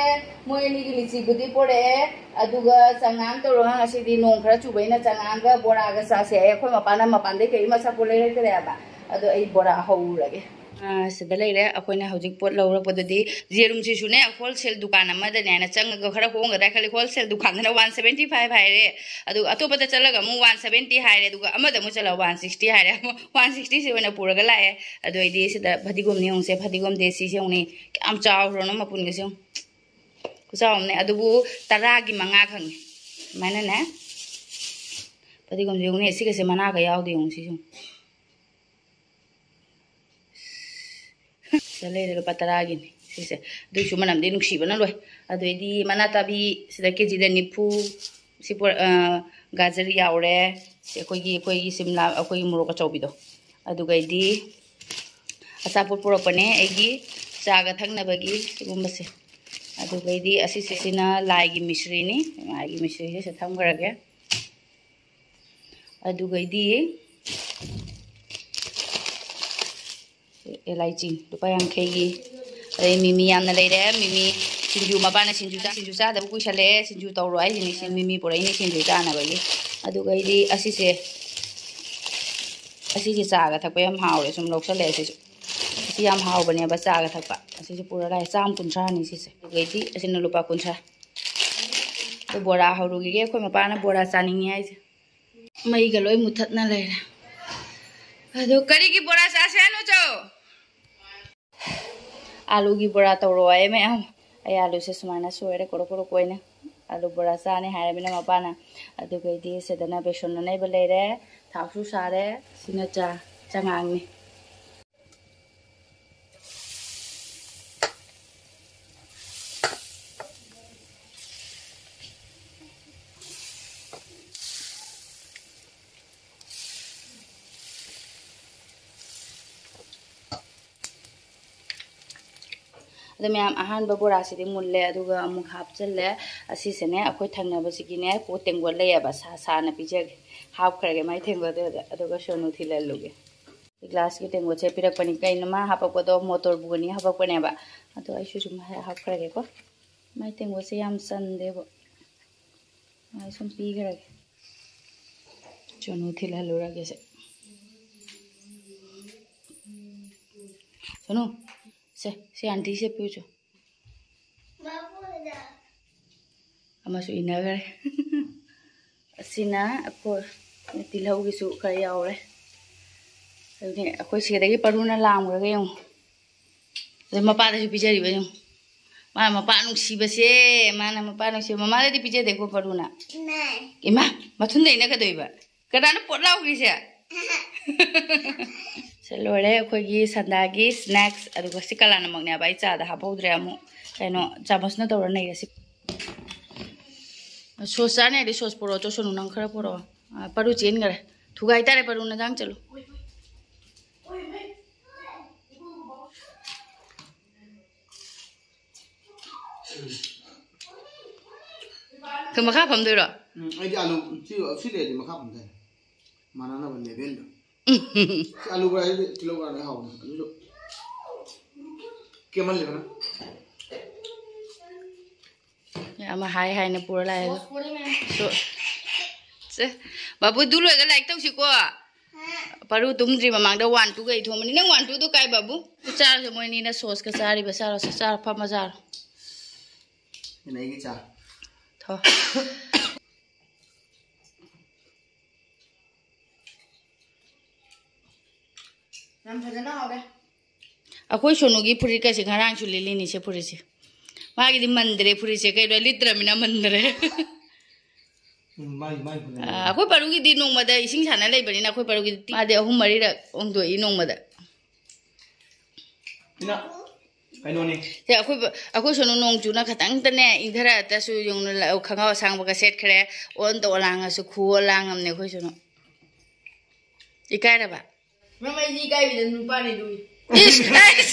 ꯃꯣꯏ ꯑꯅꯤꯒꯤ ꯂꯤꯆꯤꯕꯨꯗꯤ ꯄꯣꯔꯛꯑꯦ, ꯑꯗꯨꯒ ꯆꯉꯥꯡ ꯇꯧꯔꯒ, ꯉꯁꯤꯗꯤ ꯅꯣꯡ ꯈꯔ ꯆꯨꯕꯅꯤꯅ ꯆꯉꯥꯡꯒ ꯕꯣꯔꯥꯒ ꯆꯥꯁꯦ ꯍꯥꯏꯌꯦ꯫ ꯑꯩꯈꯣꯏ ꯃꯄꯥꯅ ꯃꯄꯥꯟꯗꯩ ꯀꯔꯤꯝ ꯑꯆꯥꯄꯣꯠ ꯂꯩꯔꯛꯇ꯭ꯔꯦꯕ꯫ ꯑꯗꯣ ꯑꯩ ꯕꯣꯔꯥ ꯍꯧꯔꯒꯦ꯫ ꯑꯥ, ꯁꯤꯗ ꯂꯩꯔꯦ꯫ ꯑꯩꯈꯣꯏꯅ ꯍꯧꯖꯤꯛ ꯄꯣꯠ ꯂꯧꯔꯛꯄꯗꯨꯗꯤ, ꯌꯦꯔꯨꯝꯁꯤꯁꯨꯅꯦ, ꯍꯣꯜꯁꯦꯜ ꯗꯨꯀꯥꯟ ꯑꯃꯗꯅꯦ ꯍꯥꯏꯅ ꯆꯪꯉꯒ ꯈꯔ ꯍꯣꯡꯒꯗ꯭ꯔꯥ ꯈꯜꯂꯤ꯫ ꯍꯣꯜꯁꯦꯜ ꯗꯨꯀꯥꯟꯗꯅ ꯋꯥꯟ ꯁꯕꯦꯟꯇꯤ ꯐꯥꯏꯚ ꯍꯥꯏꯔꯦ, ꯑꯗꯨꯒ ꯑꯇꯣꯞꯄꯗ ꯆꯠꯂꯒ ꯑꯃꯨꯛ ꯋꯥꯟ ꯁꯕꯦꯟꯇꯤ ꯍꯥꯏꯔꯦ, ꯑꯗꯨꯒ ꯑꯃꯗ ꯑꯃꯨꯛ ꯆꯠꯂꯒ ꯋꯥꯟ ꯁꯤꯛꯁꯇꯤ ꯍꯥꯏꯔꯦ꯫ ꯋꯥꯟ ꯁꯤꯛꯁꯇꯤꯁꯤ ꯑꯣꯏꯅ ꯄꯨꯔꯒ ꯂꯥꯛꯑꯦ꯫ ꯑꯗꯨ ꯑꯩꯗꯤ ꯁꯤꯗ ꯐꯗꯤꯒꯣꯝꯅꯤ ꯌꯦꯡꯉꯨꯁꯦ, ꯐꯗꯤꯒꯣꯝꯗꯤ ꯁꯤꯁꯦ ꯌꯦꯡꯉꯨꯅꯦ, ꯀꯌꯥꯝ ꯆꯥꯎꯈ꯭ꯔꯅꯣ ꯃꯄꯨꯟꯒꯁꯦ ꯌꯦꯡꯉꯨ꯫ ꯈꯨꯆꯥꯎ ꯑꯃꯅꯦ, ꯑꯗꯨꯕꯨ ꯇꯔꯥꯒꯤ ꯃꯉꯥ ꯈꯛꯅꯦ꯫ ꯁꯨꯃꯥꯏꯅꯅꯦ, ꯐꯗꯤꯒꯣꯝꯁꯦ ꯌꯦꯡꯉꯨꯅꯦ, ꯁꯤꯒꯁꯦ ꯃꯅꯥꯒ ꯌꯥꯎꯗꯦ ꯌꯦꯡꯉꯨ, ꯁꯤꯁꯨ꯫ ꯁꯤꯗ ꯂꯩꯔꯦ, ꯂꯨꯄꯥ ꯇꯔꯥꯒꯤꯅꯤ ꯁꯤꯁꯦ꯫ ꯑꯗꯨꯏꯁꯨ ꯃꯅꯝꯗꯤ ꯅꯨꯡꯁꯤꯕꯅ ꯂꯣꯏ꯫ ꯑꯗꯨꯗꯩꯗꯤ ꯃꯅꯥ ꯇꯥꯕꯤ ꯁꯤꯗ ꯀꯦꯖꯤꯗ ꯅꯤꯐꯨ, ꯁꯤ ꯄꯣꯔ-, ꯑ, ꯒꯥꯖꯔ ꯌꯥꯎꯔꯦ꯫ ꯁꯤ ꯑꯩꯈꯣꯏꯒꯤ, ꯑꯩꯈꯣꯏꯒꯤ ꯁꯤꯝꯂꯥ, ꯑꯩꯈꯣꯏꯒꯤ ꯃꯣꯔꯣꯛ ꯑꯆꯧꯕꯤꯗꯣ꯫ ꯑꯗꯨꯒꯩꯗꯤ ꯑꯆꯥꯄꯣꯠ ꯄꯨꯔꯛꯄꯅꯦ ꯑꯩꯒꯤ ꯆꯥꯒ ꯊꯛꯅꯕꯒꯤ ꯁꯤꯒꯨꯝꯕꯁꯦ꯫ ꯑꯗꯨꯒꯩꯗꯤ ꯑꯁꯤꯁꯤꯁꯤꯅ ꯂꯥꯏꯒꯤ ꯃꯤꯁ꯭ꯔꯤꯅꯤ꯫ ꯂꯥꯏꯒꯤ ꯃꯤꯁ꯭ꯔꯤꯁꯦ ꯁꯤꯗ ꯊꯝꯈ꯭ꯔꯒꯦ꯫ ꯑꯗꯨꯒꯩꯗꯤ ꯑꯦꯂꯥꯏꯆꯤ ꯂꯨꯄꯥ ꯌꯥꯡꯈꯩꯒꯤ꯫ ꯑꯗꯩ ꯃꯤꯃꯤ ꯌꯥꯝꯅ ꯂꯩꯔꯦ꯫ ꯃꯤꯃꯤ ꯁꯤꯡꯖꯨ, ꯃꯄꯥꯅ ꯁꯤꯡꯖꯨ ꯆꯥ-, ꯁꯤꯡꯖꯨ ꯆꯥꯗꯕ ꯀꯨꯏꯁꯜꯂꯛꯑꯦ, ꯁꯤꯡꯖꯨ ꯇꯧꯔꯣ ꯍꯥꯏꯁꯤꯅꯤ꯫ ꯁꯤ ꯃꯤꯃꯤ ꯄꯨꯔꯛꯏꯅꯤ ꯁꯤꯡꯖꯨ ꯆꯥꯅꯕꯒꯤ꯫ ꯑꯗꯨꯒꯩꯗꯤ ꯑꯁꯤꯁꯦ, ꯑꯁꯤꯁꯦ ꯆꯥꯒ ꯊꯛꯄ ꯌꯥꯝ ꯍꯥꯎꯔꯦ, ꯁꯨꯝ ꯂꯧꯁꯜꯂꯦ ꯑꯁꯤꯁꯨ꯫ ꯑꯁꯤ ꯌꯥꯝ ꯍꯥꯎꯕꯅꯦꯕ ꯆꯥꯒ ꯊꯛꯄ꯫ ꯑꯁꯤꯁꯨ ꯄꯨꯔ ꯂꯥꯛꯑꯦ, ꯆꯥꯝ ꯀꯨꯟꯊ꯭ꯔꯥꯅꯤ ꯁꯤꯁꯦ꯫ ꯑꯗꯨꯒꯩꯗꯤ ꯑꯁꯤꯅ ꯂꯨꯄꯥ ꯀꯨꯟꯊ꯭ꯔꯥ꯫ ꯑꯩꯈꯣꯏ ꯕꯣꯔꯥ ꯍꯧꯔꯨꯈꯤꯒꯦ, ꯑꯩꯈꯣꯏ ꯃꯄꯥꯅ ꯕꯣꯔꯥ ꯆꯥꯅꯤꯡꯉꯤ ꯍꯥꯏꯁꯦ꯫ ꯃꯩꯒ ꯂꯣꯏ ꯃꯨꯊꯠꯅ ꯂꯩꯔꯦ꯫ ꯑꯗꯨ ꯀꯔꯤꯒꯤ ꯕꯣꯔꯥ ꯆꯥꯁꯦ ꯍꯥꯏꯅꯣ, ꯆꯧ? ꯑꯥꯂꯨꯒꯤ ꯕꯣꯔꯥ ꯇꯧꯔꯣ ꯍꯥꯏꯌꯦ ꯃꯌꯥꯝ꯫ ꯑꯩ ꯑꯥꯂꯨꯁꯦ ꯁꯨꯃꯥꯏꯅ ꯁꯣꯏꯔꯦ, ꯀꯣꯔꯣ ꯀꯣꯔꯣ ꯀꯣꯏꯅ꯫ ꯑꯥꯂꯨ ꯕꯣꯔꯥ ꯆꯥꯅꯤ ꯍꯥꯏꯔꯕꯅꯤꯅ ꯃꯄꯥꯅ꯫ ꯑꯗꯨꯒꯩꯗꯤ ꯁꯤꯗꯅ ꯕꯦꯁꯣꯟ ꯑꯅꯩꯕ ꯂꯩꯔꯦ, ꯊꯥꯎꯁꯨ ꯁꯥꯔꯦ꯫ ꯁꯤꯅ ꯆꯥ ꯆꯉꯥꯡꯅꯤ꯫ ꯑꯗꯣ ꯃꯌꯥꯝ, ꯑꯍꯥꯟꯕ ꯕꯣꯔꯥꯁꯤꯗꯤ ꯃꯨꯜꯂꯦ, ꯑꯗꯨꯒ ꯑꯃꯨꯛ ꯍꯥꯞꯆꯜꯂꯦ꯫ ꯑꯁꯤꯁꯤꯅꯦ ꯑꯩꯈꯣꯏ ꯊꯪꯅꯕꯁꯤꯒꯤꯅꯦ ꯀꯣ ꯇꯦꯡꯀꯣꯠ ꯂꯩꯌꯦꯕ, ꯁꯥ ꯁꯥꯅ ꯄꯤꯖꯒꯦ꯫ ꯍꯥꯞꯈ꯭ꯔꯒꯦ ꯃꯥꯏ ꯇꯦꯡꯀꯣꯠꯇꯨꯗ, ꯑꯗꯨꯒ ꯁꯣꯅꯨ ꯊꯤꯜꯍꯜꯂꯨꯒꯦ꯫ ꯒ꯭ꯂꯥꯁꯀꯤ ꯇꯦꯡꯀꯣꯠꯁꯦ ꯄꯤꯔꯛꯄꯅꯤ꯫ ꯀꯩꯅꯣ ꯃꯥ ꯍꯥꯄꯛꯄꯗꯣ? ꯃꯣꯇꯣꯔ ꯕꯨꯅꯤ ꯍꯥꯄꯛꯄꯅꯦꯕ꯫ ꯑꯗꯣ ꯑꯩꯁꯨ ꯁꯨꯝ ꯍꯥ-, ꯍꯥꯞꯈ꯭ꯔꯒꯦꯀꯣ꯫ ꯃꯥꯏ ꯇꯦꯡꯀꯣꯠꯁꯦ ꯌꯥꯝ ꯆꯟꯗꯦꯕ꯫ ꯃꯥ ꯁꯨꯝ ꯄꯤꯈ꯭ꯔꯒꯦ꯫ ꯁꯣꯅꯨ ꯊꯤꯜꯍꯜꯂꯨꯔꯒꯦꯁꯦ꯫ ꯁꯣꯅꯨ, ꯁꯦ, ꯁꯤ ꯑꯟꯇꯤꯁꯦ ꯄꯤꯌꯨ ꯆꯣ꯫ ꯑꯃꯁꯨ ꯏꯟꯅꯈ꯭ꯔꯦ꯫ ꯑꯁꯤꯅ ꯑꯩꯈꯣꯏ ꯇꯤꯜꯍꯧꯒꯤꯁꯨ ꯈꯔ ꯌꯥꯎꯔꯦ꯫ ꯑꯗꯨꯅꯦ ꯑꯩꯈꯣꯏ ꯁꯤꯗꯒꯤ ꯄꯔꯨꯅ ꯂꯥꯝꯈ꯭ꯔꯒ ꯌꯦꯡꯉꯨ꯫ ꯑꯗ ꯃꯄꯥꯗꯁꯨ ꯄꯤꯖꯔꯤꯕ ꯌꯦꯡꯉꯨ꯫ ꯃꯥꯅ ꯃꯄꯥ ꯅꯨꯡꯁꯤꯕꯁꯦ, ꯃꯥꯅ ꯃꯄꯥ ꯅꯨꯡꯁꯤꯕ꯫ ꯃꯃꯥꯗꯗꯤ ꯄꯤꯖꯗꯦꯀꯣ ꯄꯔꯨꯅ꯫ ꯏꯃꯥ, ꯃꯊꯨꯟꯗꯩꯅ ꯀꯩꯗꯧꯏꯕ? ꯀꯅꯥꯅꯣ ꯄꯣꯠ ꯂꯥꯎꯈ꯭ꯔꯤꯁꯦ? ꯁꯦ, ꯂꯣꯏꯔꯦ ꯑꯩꯈꯣꯏꯒꯤ ꯁꯟꯗꯥꯒꯤ ꯁ꯭ꯅꯦꯛꯁ꯫ ꯑꯗꯨꯒ ꯁꯤ ꯀꯂꯥꯅꯃꯛꯅꯦꯕ, ꯑꯩ ꯆꯥꯗ ꯍꯥꯞꯍꯧꯗ꯭ꯔꯦ꯫ ꯑꯃꯨꯛ ꯀꯩꯅꯣ ꯆꯥꯃꯁꯅ ꯇꯧꯔ ꯅꯩꯔꯁꯤ꯫ ꯁꯣꯁ ꯆꯥꯅꯤ ꯍꯥꯏꯗꯤ ꯁꯣꯁ ꯄꯨꯔꯛꯑꯣ꯫ ꯆꯣꯁꯅꯨ, ꯅꯪ ꯈꯔ ꯄꯨꯔꯛꯑꯣ꯫ ꯑ, ꯄꯔꯨ ꯆꯦꯟꯈꯔꯦ꯫ ꯊꯨꯒꯥꯏ ꯇꯥꯔꯦ ꯄꯔꯨ, ꯅꯊꯪ ꯆꯠꯂꯨ꯫ ꯀ-, ꯃꯈꯥ ꯐꯝꯗꯣꯏꯔꯣ? ꯎꯝ, ꯑꯩꯗꯤ ꯑꯥꯂꯨ ꯁꯤ, ꯁꯤ ꯂꯩꯔꯗꯤ ꯃꯈꯥ ꯐꯝꯗꯣꯏꯅꯦ꯫ ꯃꯥꯟꯅꯅꯕ ꯂꯦꯚꯦꯜꯗ꯫ ꯁꯤ ꯑꯥꯂꯨ ꯕꯣꯔꯥꯁꯤꯗꯤ ꯀꯤꯂꯣ ꯕꯣꯔꯥꯅ ꯍꯥꯎꯕꯅꯦ꯫ ꯑꯗꯨꯁꯨ ꯀꯦꯃꯜꯂꯦꯗꯅ꯫ ꯑꯃ ꯍꯥꯏ ꯍꯥꯏꯅ ꯄꯨꯔ ꯂꯥꯛꯑꯦ ꯑꯗꯣ꯫ ꯁꯣ-, ꯁꯦ, ꯕꯥꯕꯨ, ꯑꯗꯨ ꯂꯣꯏꯔꯒ ꯂꯥꯏꯔꯤꯛ ꯇꯧꯁꯤꯀꯣ꯫ ꯄꯔꯨ ꯇꯨꯝꯗ꯭ꯔꯤ ꯃꯃꯥꯡꯗ ꯋꯥꯟ ꯇꯨꯒ ꯏꯊꯣꯛꯑꯝꯕꯅꯤ꯫ ꯅꯪ ꯋꯥꯟ ꯇꯨꯗꯣ ꯀꯥꯏ, ꯕꯥꯕꯨ? ꯆꯥꯔꯁꯦ ꯃꯣꯏꯅꯤꯅ ꯁꯣꯁꯀ ꯆꯥꯔꯤꯕ꯫ ꯆꯥꯔꯣ, ꯆꯥꯔꯣ, ꯐꯝꯃ ꯆꯥꯔꯣ꯫ ꯁꯤꯅ ꯑꯩꯒꯤ ꯆꯥ꯫ ꯊꯣ꯫ ꯌꯥꯝ ꯐꯖꯅ ꯍꯥꯎꯔꯦ꯫ ꯑꯩꯈꯣꯏ ꯁꯣꯅꯨꯒꯤ ꯐꯨꯔꯤꯠꯀꯁꯦ ꯉꯔꯥꯡꯁꯨ ꯂꯤꯠꯂꯤꯅꯤ, ꯁꯤ ꯐꯨꯔꯤꯠꯁꯦ꯫ ꯃꯥꯒꯤꯗꯤ ꯃꯟꯗ꯭ꯔꯦ ꯐꯨꯔꯤꯠꯁꯦ, ꯀꯩꯅꯣ, ꯂꯤꯠꯇ꯭ꯔꯃꯤꯅ ꯃꯟꯗ꯭ꯔꯦ꯫ ꯎꯝ, ꯃꯥꯒꯤ, ꯃꯥꯒꯤ ꯐꯨꯔꯤꯠ꯫ ꯑ, ꯑꯩꯈꯣꯏ ꯄꯔꯨꯒꯤꯗꯤ ꯅꯣꯡꯃꯗ ꯏꯁꯤꯡ ꯁꯥꯟꯅ ꯂꯩꯕꯅꯤꯅ ꯑꯩꯈꯣꯏ ꯄꯔꯨꯒꯤꯗꯤ ꯃꯥꯗꯤ ꯑꯍꯨꯝ ꯃꯔꯤꯔꯛ ꯍꯣꯡꯗꯣꯛꯏ ꯅꯣꯡꯃꯗ꯫ ꯁꯤꯅ ꯀꯩꯅꯣꯅꯤ꯫ ꯁꯦ, ꯑꯩꯈꯣꯏ ꯕ-, ꯑꯩꯈꯣꯏ ꯁꯣꯅꯨ ꯅꯣꯡ ꯆꯨꯅ ꯈꯇꯪꯇꯅꯦ ꯏꯪꯊꯔꯛꯑꯁꯨ ꯌꯦꯡꯉꯨ, ꯈꯣꯡꯒ꯭ꯔꯥꯎ ꯑꯁꯥꯡꯕꯒ ꯁꯦꯠꯈ꯭ꯔꯦ, ꯑꯣꯟꯗ ꯑꯣꯂꯥꯡꯉꯁꯨ ꯈꯨꯑꯣ ꯂꯥꯡꯉꯝꯅꯦ ꯑꯩꯈꯣꯏ ꯁꯣꯅꯨ꯫ ꯏꯀꯥꯏꯔꯕ? ꯃꯃꯩꯗꯤ ꯏꯀꯥꯏꯕꯤꯗ ꯅꯨꯄꯥꯅꯤ ꯑꯗꯨꯒꯤ꯫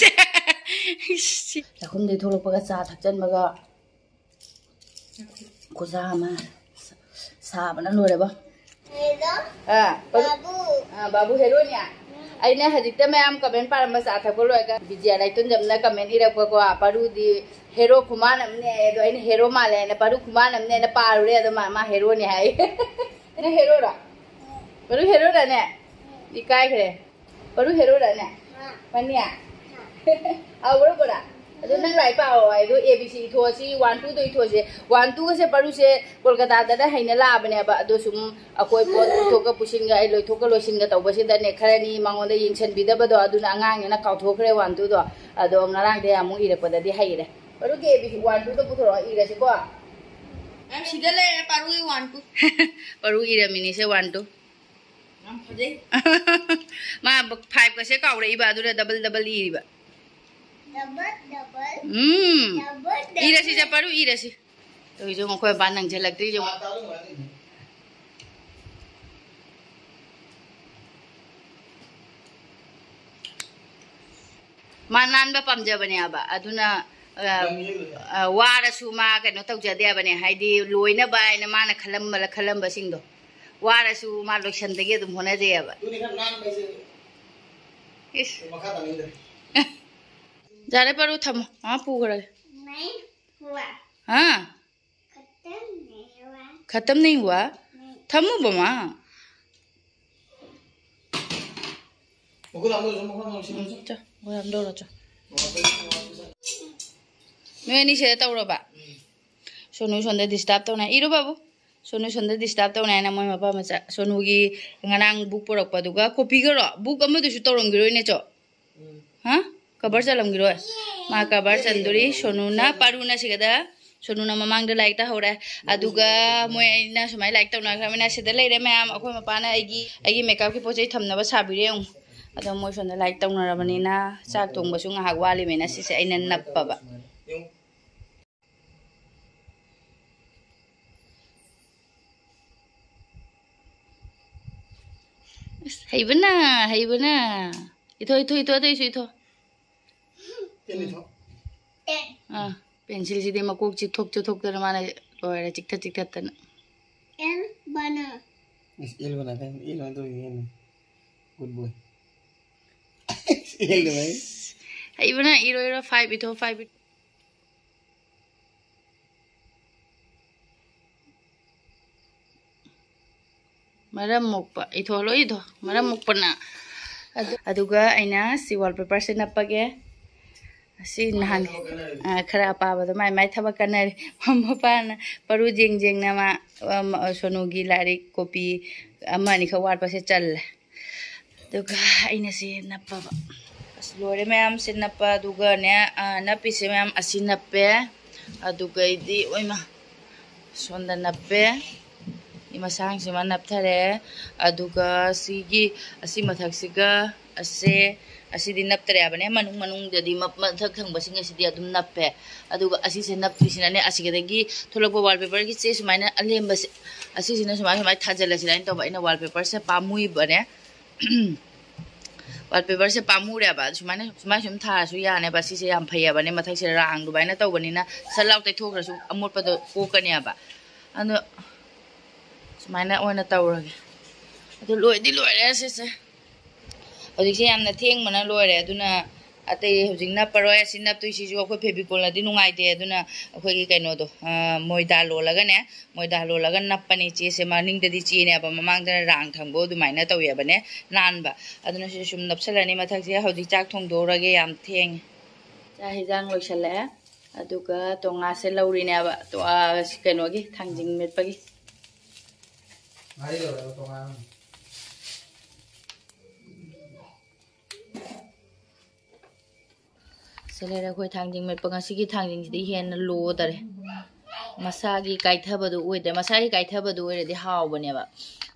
ꯏꯁ! ꯆꯥꯛꯈꯨꯝꯗꯩ ꯊꯣꯛꯂꯛꯄꯒ ꯆꯥ ꯊꯛꯆꯟꯕꯒ ꯈꯨꯖꯥ ꯑꯃ ꯁꯥꯕꯅ ꯂꯣꯏꯔꯦꯕ꯫ ꯍꯦꯔꯣ? ꯑꯥ, ꯄꯔꯨ-, ꯕꯥꯕꯨ꯫ ꯑꯥ, ꯕꯥꯕꯨ ꯍꯦꯔꯣꯅꯦ? ꯎꯝ꯫ ꯑꯩꯅ ꯍꯧꯖꯤꯛꯇ ꯃꯌꯥꯝ comment ꯄꯥꯔꯝꯕ ꯆꯥ ꯊꯛꯄ ꯂꯣꯏꯔꯒ ꯕꯤꯖꯌꯥ ꯂꯥꯏꯇꯣꯟꯖꯝꯅ comment ꯏꯔꯛꯄꯀꯣ, ꯄꯔꯨꯗꯤ ꯍꯦꯔꯣ ꯈꯨꯃꯥꯟ ꯑꯃꯅꯦ, ꯑꯗꯣ ꯑꯩꯅ ꯍꯦꯔꯣ ꯃꯥꯜꯂꯦ ꯍꯥꯏꯅ, ꯄꯔꯨ ꯈꯨꯃꯥꯟ ꯑꯃꯅꯦ ꯍꯥꯏꯅ ꯄꯥꯔꯨꯔꯦ, ꯑꯗꯣ ꯃꯥ, ꯃꯥ ꯍꯦꯔꯣꯅꯦ ꯍꯥꯏ꯫ ꯅꯪ ꯍꯦꯔꯣꯔꯣ? ꯄꯔꯨ ꯍꯦꯔꯣꯔꯅꯦ? ꯏꯀꯥꯏꯈ꯭ꯔꯦ꯫ ꯄꯔꯨ ꯍꯦꯔꯣꯔꯅꯦ? ꯃꯥꯅꯦ? ꯑꯧ, ꯕꯣꯔꯥ, ꯕꯣꯔꯥ꯫ ꯑꯗꯣ ꯅꯪ ꯂꯥꯏꯔꯤꯛ ꯄꯥꯎ ꯍꯥꯏꯗꯣ, A B C ꯏꯊꯣꯛꯑꯁꯤ, one two ꯗꯣ ꯏꯊꯣꯛꯑꯁꯤ꯫ One two ꯒꯁꯦ ꯄꯔꯨꯁꯦ ꯀꯣꯜꯀꯇꯥꯗꯅ ꯍꯩꯅ ꯂꯥꯛꯑꯕꯅꯦꯕ꯫ ꯑꯗꯣ ꯁꯨꯝ ꯑꯩꯈꯣꯏ ꯄꯣꯠ ꯄꯨꯊꯣꯛꯀ ꯄꯨꯁꯤꯟꯒ, ꯑꯩ ꯂꯣꯏꯊꯣꯛꯀ ꯂꯣꯏꯁꯤꯟꯒ ꯇꯧꯕꯁꯤꯗꯅꯦ, ꯈꯔꯅꯤ ꯃꯉꯣꯟꯗ ꯌꯦꯡꯁꯟꯕꯤꯗꯕꯗꯣ, ꯑꯗꯨꯅ ꯑꯉꯥꯡꯅꯤꯅ ꯀꯥꯎꯊꯣꯛꯈ꯭ꯔꯦ one two ꯗꯣ꯫ ꯑꯗꯣ ꯉꯔꯥꯡꯗꯩ ꯑꯃꯨꯛ ꯏꯔꯛꯄꯗꯗꯤ ꯍꯩꯔꯦ꯫ ꯄꯔꯨꯒꯤ A B C one two ꯗꯣ ꯄꯨꯊꯣꯔꯛꯑꯣ, ꯏꯔꯁꯤꯀꯣ꯫ ꯃꯦꯝ, ꯁꯤꯗ ꯂꯩꯔꯦ ꯄꯔꯨꯒꯤ one two꯫ ꯄꯔꯨ ꯏꯔꯝꯃꯤꯅꯤꯁꯦ one two꯫ ꯌꯥꯝ ꯐꯖꯩ꯫ ꯃꯥ five ꯀꯁꯦ ꯀꯥꯎꯔꯛꯏꯕ, ꯑꯗꯨꯅ double double ꯏꯔꯤꯕ꯫ Double, double. ꯎꯝ꯫ Double, double. ꯏꯔꯁꯤ, ꯆꯠꯄꯔꯨ ꯏꯔꯁꯤ꯫ ꯇꯧꯔꯤꯁꯦ ꯌꯦꯡꯉꯣ, ꯑꯩꯈꯣꯏ ꯃꯄꯥ ꯅꯪꯁꯤꯜꯂꯛꯇ꯭ꯔꯤꯁꯦ ꯌꯦꯡꯉꯣ꯫ ꯃꯥ ꯅꯥꯟꯕ ꯄꯥꯝꯖꯕꯅꯦꯕ, ꯑꯗꯨꯅ, ꯑ, ꯑ, ꯋꯥꯔꯁꯨ ꯃꯥ ꯀꯩꯅꯣ ꯇꯧꯖꯗꯦꯕꯅꯦ, ꯍꯥꯏꯗꯤ ꯂꯣꯏꯅꯕ ꯍꯥꯏꯅ ꯃꯥꯅ ꯈꯜꯂꯝꯕ, ꯈꯜꯂꯝꯕꯁꯤꯡꯗꯣ꯫ ꯋꯥꯔꯁꯨ ꯃꯥ ꯂꯣꯏꯁꯟꯗꯒꯤ ꯑꯗꯨꯝ ꯍꯣꯠꯅꯖꯩꯑꯕ꯫ ꯑꯗꯨꯅꯤ ꯈꯔ ꯅꯥꯟꯕ ꯍꯥꯏꯁꯦ꯫ ꯏꯁ꯫ ꯃꯈꯥ ꯇꯥꯅꯤꯡꯗ꯭ꯔꯦ꯫ ꯌꯥꯔꯦ, ꯄꯔꯨ ꯊꯝꯃꯣ꯫ ꯑꯥ, ꯄꯨꯈ꯭ꯔꯒꯦ꯫ Nine, one. ꯍꯥ? ꯈꯇꯝ ꯅꯥꯏꯟ, ꯋꯥꯟ꯫ ꯈꯇꯝ ꯅꯥꯏꯟ, ꯋꯥꯟ? ꯅꯥꯏꯟ꯫ ꯊꯝꯃꯣ, ꯕꯃꯥ꯫ ꯃꯈꯨꯠ ꯍꯥꯝꯗꯣꯛꯑꯣ, ꯃꯈꯨꯠ ꯍꯥꯝꯗꯣꯛꯑꯣ, ꯁꯤꯗ꯫ ꯎꯝ, ꯆꯣ, ꯃꯈꯨꯠ ꯍꯥꯝꯗꯣꯛꯎꯔꯣ, ꯆꯣ꯫ ꯅꯣꯏ ꯑꯅꯤ ꯁꯤꯗ ꯇꯧꯔꯕ? ꯁꯣꯅꯨ ꯁꯣꯝꯗ disturb ꯇꯧꯅ꯫ ꯏꯔꯨ ꯕꯥꯕꯨ꯫ ꯁꯣꯅꯨ ꯁꯣꯝꯗ disturb ꯇꯧꯅꯤ ꯍꯥꯏꯅ ꯃꯣꯏ ꯃꯄꯥ ꯃꯆꯥ꯫ ꯁꯣꯅꯨꯒꯤ ꯉꯔꯥꯡ book ꯄꯨꯔꯛꯄꯗꯨꯒ copy ꯒꯔꯣ? Book ꯑꯃꯗꯨꯁꯨ ꯇꯧꯔꯝꯈꯤꯔꯣꯏꯅꯦ, ꯆꯣ? ꯎꯝ꯫ ꯍꯥ? Cover ꯆꯠꯂꯝꯈꯤꯔꯣꯏ? ꯃꯥ ꯀꯕꯔ ꯆꯟꯗꯣꯔꯤ꯫ ꯁꯣꯅꯨꯅ, ꯄꯥꯔꯨꯅ ꯁꯤꯒꯗ, ꯁꯣꯅꯨꯅ ꯃꯃꯥꯡꯗ ꯂꯥꯏꯔꯤꯛ ꯇꯧꯍꯧꯔꯦ꯫ ꯑꯗꯨꯒ ꯃꯣꯏ ꯑꯅꯤꯅ ꯁꯨꯃꯥꯏꯅ ꯂꯥꯏꯔꯤꯛ ꯇꯧꯅꯈ꯭ꯔꯕꯅꯤꯅ ꯁꯤꯗ ꯂꯩꯔꯦ ꯃꯌꯥꯝ꯫ ꯑꯩꯈꯣꯏ ꯃꯄꯥꯅ ꯑꯩꯒꯤ, ꯑꯩꯒꯤ ꯃꯦꯀꯞꯀꯤ ꯄꯣꯠ ꯆꯩ ꯊꯝꯅꯕ ꯁꯥꯕꯤꯔꯦ ꯑꯃꯨꯛ꯫ ꯑꯗꯣ ꯃꯣꯏ ꯁꯣꯝꯗ ꯂꯥꯏꯔꯤꯛ ꯇꯧꯅꯔꯕꯅꯤꯅ ꯆꯥꯛ ꯊꯣꯡꯕꯁꯨ ꯉꯥꯏꯍꯥꯛ ꯋꯥꯠꯂꯤꯃꯤꯅ ꯁꯤꯁꯦ ꯑꯩꯅ ꯅꯞꯄꯕ꯫ ꯑꯁ, ꯍꯩꯕꯅ, ꯍꯩꯕꯅ꯫ ꯏꯊꯣ, ꯏꯊꯣ, ꯏꯊꯣ, ꯑꯇꯩꯁꯨ ꯏꯊꯣ꯫ ꯑꯥ, ꯄꯦꯟꯁꯤꯜꯁꯤꯗꯤ ꯃꯀꯣꯛ ꯆꯤꯛꯊꯣꯛ ꯆꯤꯛꯊꯣꯛꯇꯅ ꯃꯥꯅ ꯂꯣꯏꯔꯦ, ꯆꯤꯛꯊꯠ ꯆꯤꯛꯊꯠꯇꯅ꯫ ꯑꯦꯜ ꯕꯅꯥ꯫ ꯏꯁ, ꯑꯦꯜ ꯕꯅꯥ ꯀꯥꯏꯅ, ꯑꯦꯜ ꯕꯅꯥ ꯇꯧꯔꯤꯅꯦ꯫ Good boy. ꯑꯦꯜ ꯕꯅꯥ꯫ ꯍꯩꯕꯅ ꯏꯔꯣ, ꯏꯔꯣ, five ꯏꯊꯣ, five ꯏꯊꯣ꯫ ꯃꯔꯝ ꯃꯣꯛꯄ ꯏꯊꯣ, ꯂꯣꯏ ꯏꯊꯣ꯫ ꯃꯔꯝ ꯃꯣꯛꯄꯅ꯫ ꯑꯗꯨ-, ꯑꯗꯨꯒ ꯑꯩꯅ ꯁꯤ wallpaperꯁꯦ ꯅꯞꯄꯒꯦ꯫ ꯑꯁꯤ ꯅꯍꯥꯟ, ꯑ, ꯈꯔ ꯑꯄꯥꯕꯗꯣ ꯃꯥꯏ ꯃꯥꯏ ꯊꯕꯛ ꯀꯟꯅꯔꯤ꯫ ꯃꯄꯥꯅ ꯄꯔꯨ ꯌꯦꯡ ꯌꯦꯡꯅ ꯃꯥ, ꯑ, ꯁꯣꯅꯨꯒꯤ ꯂꯥꯏꯔꯤꯛ copy ꯑꯃ ꯑꯅꯤꯈꯛ ꯋꯥꯠꯄꯁꯦ ꯆꯜꯂꯦ꯫ ꯑꯗꯨꯒ ꯑꯩꯅ ꯁꯤ ꯅꯞꯄꯕ꯫ ꯑꯁ, ꯂꯣꯏꯔꯦ ꯃꯌꯥꯝꯁꯦ ꯅꯞꯄ꯫ ꯑꯗꯨꯒꯅꯦ, ꯑ, ꯅꯞꯄꯤꯁꯦ ꯃꯌꯥꯝ ꯑꯁꯤ ꯅꯞꯄꯦ꯫ ꯑꯗꯨꯒꯩꯗꯤ, ꯑꯣꯏꯃ, ꯁꯣꯝꯗ ꯅꯞꯄꯦ꯫ ꯁꯤ ꯃꯁꯥꯡꯁꯤꯃ ꯅꯞꯊꯔꯦ꯫ ꯑꯗꯨꯒ ꯁꯤꯒꯤ, ꯑꯁꯤ ꯃꯊꯛꯁꯤꯒ ꯑꯁꯦ, ꯑꯁꯤꯗꯤ ꯅꯞꯇꯔꯦ ꯍꯥꯏꯕꯅꯦ꯫ ꯃꯅꯨꯡ ꯃꯅꯨꯡꯗꯗꯤ ꯃ-, ꯃꯊꯛ ꯊꯪꯕꯁꯤꯡ ꯑꯁꯤꯗꯤ ꯑꯗꯨꯝ ꯅꯞꯄꯦ꯫ ꯑꯗꯨꯒ ꯑꯁꯤꯁꯦ ꯅꯞꯇ꯭ꯔꯤꯁꯤꯅꯅꯦ, ꯑꯁꯤꯗꯒꯤ ꯊꯣꯛꯂꯛꯄ wallpaperꯒꯤ ꯆꯦ ꯁꯨꯃꯥꯏꯅ ꯑꯂꯦꯝꯕꯁꯦ, ꯑꯁꯤꯁꯤꯅ ꯁꯨꯃꯥꯏ ꯁꯨꯃꯥꯏꯅ ꯊꯥꯖꯤꯜꯂꯁꯤꯔ ꯍꯥꯏꯅ ꯇꯧꯕ꯫ ꯑꯩꯅ wallpaperꯁꯦ ꯄꯥꯝꯃꯨꯏꯕꯅꯦ꯫ Wallpaperꯁꯦ ꯄꯥꯝꯃꯨꯔꯦꯕ꯫ ꯁꯨꯃꯥꯏꯅ, ꯁꯨꯃꯥꯏꯅ ꯁꯨꯝ ꯊꯥꯔꯁꯨ ꯌꯥꯅꯦꯕ꯫ ꯁꯤꯁꯦ ꯌꯥꯝ ꯐꯩꯌꯦꯕꯅꯦ꯫ ꯃꯊꯛꯁꯤꯗ ꯔꯥꯡ ꯑꯗꯨꯃꯥꯏꯅ ꯇꯧꯕꯅꯤꯅ ꯁꯠ ꯂꯥꯎ ꯇꯩꯊꯣꯛꯈ꯭ꯔꯁꯨ ꯑꯃꯣꯠꯄꯗꯣ ꯀꯣꯛꯀꯅꯦꯕ꯫ ꯑꯗꯣ ꯁꯨꯃꯥꯏꯅ ꯑꯣꯏꯅ ꯇꯧꯔꯒꯦ꯫ ꯑꯗꯨ ꯂꯣꯏꯗꯤ ꯂꯣꯏꯔꯦ ꯁꯤꯁꯦ꯫ ꯍꯧꯖꯤꯛꯁꯦ ꯌꯥꯝꯅ ꯊꯦꯡꯕꯅ ꯂꯣꯏꯔꯦ꯫ ꯑꯗꯨꯅ ꯑꯇꯩ ꯍꯧꯖꯤꯛ ꯅꯞꯄꯔꯣꯏ꯫ ꯑꯁꯤ ꯅꯞꯇꯣꯏꯁꯤꯁꯨ ꯑꯩꯈꯣꯏ Fevicolꯅꯗꯤ ꯅꯨꯡꯉꯥꯏꯇꯦ꯫ ꯑꯗꯨꯅ ꯑꯩꯈꯣꯏꯒꯤ ꯀꯩꯅꯣꯗꯣ, ꯑ, ꯃꯣꯏꯗꯥ ꯂꯣꯜꯂꯒꯅꯦ, ꯃꯣꯏꯗꯥ ꯂꯣꯜꯂꯒ ꯅꯞꯄꯅꯦ ꯆꯦꯁꯦ꯫ ꯃꯅꯤꯡꯗꯗꯤ ꯆꯦꯅꯦꯕ, ꯃꯃꯥꯡꯗꯅ ꯔꯥꯡ ꯊꯝꯕ ꯑꯗꯨꯃꯥꯏꯅ ꯇꯧꯋꯦꯕꯅꯦ, ꯅꯥꯟꯕ꯫ ꯑꯗꯨꯅ ꯁꯤꯁꯦ ꯁꯨꯝ ꯅꯞꯁꯜꯂꯅꯤ ꯃꯊꯛꯁꯦ꯫ ꯍꯧꯖꯤꯛ ꯆꯥꯛ ꯊꯣꯡꯗꯣꯛꯎꯔꯒꯦ, ꯌꯥꯝ ꯊꯦꯡꯉꯦ꯫ ꯆꯥꯛ ꯍꯤꯟꯖꯥꯡ ꯂꯣꯏꯁꯜꯂꯛꯑꯦ꯫ ꯑꯗꯨꯒ ꯇꯣꯉꯥꯁꯦ ꯂꯧꯔꯤꯅꯦꯕ꯫ ꯇꯣ-, ꯑ, ꯀꯩꯅꯣꯒꯤ ꯊꯥꯡꯖꯤꯡ ꯃꯦꯠꯄꯒꯤ꯫ ꯉꯥꯔꯤ ꯂꯧꯔꯒ ꯇꯣꯉꯥ꯫ ꯂꯩꯔꯦ ꯑꯩꯈꯣꯏ ꯊꯥꯡꯖꯤꯡ ꯃꯦꯠꯄ꯫ ꯉꯁꯤꯒꯤ ꯊꯥꯡꯖꯤꯡꯁꯤꯗꯤ ꯍꯦꯟꯅ ꯂꯣꯗꯔꯦ꯫ ꯃꯁꯥꯒꯤ ꯀꯥꯏꯊꯕꯗꯨ ꯑꯣꯏꯗ꯭ꯔꯦ꯫ ꯃꯁꯥꯒꯤ ꯀꯥꯏꯊꯕꯗꯨ ꯑꯣꯏꯔꯗꯤ ꯍꯥꯎꯕꯅꯦꯕ꯫